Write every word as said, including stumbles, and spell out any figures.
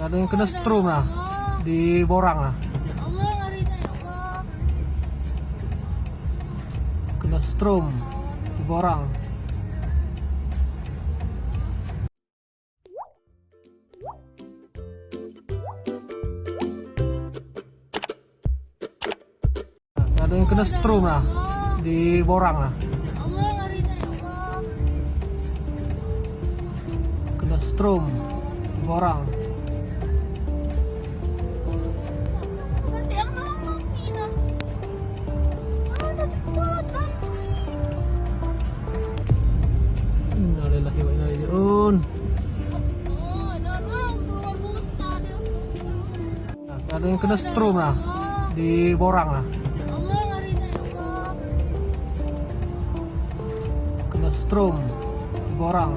Ada yang kena strom nah, di borang nah. Ya Allah, ngeri, ya Allah. Kena strom di borang. Ada yang kena strom nah, di borang nah. Kena strom di borang. Innalillahi wa inna ilaihi raji'un. Nah, ada yang kena strom nah, di borang nah. Kena strom di borang.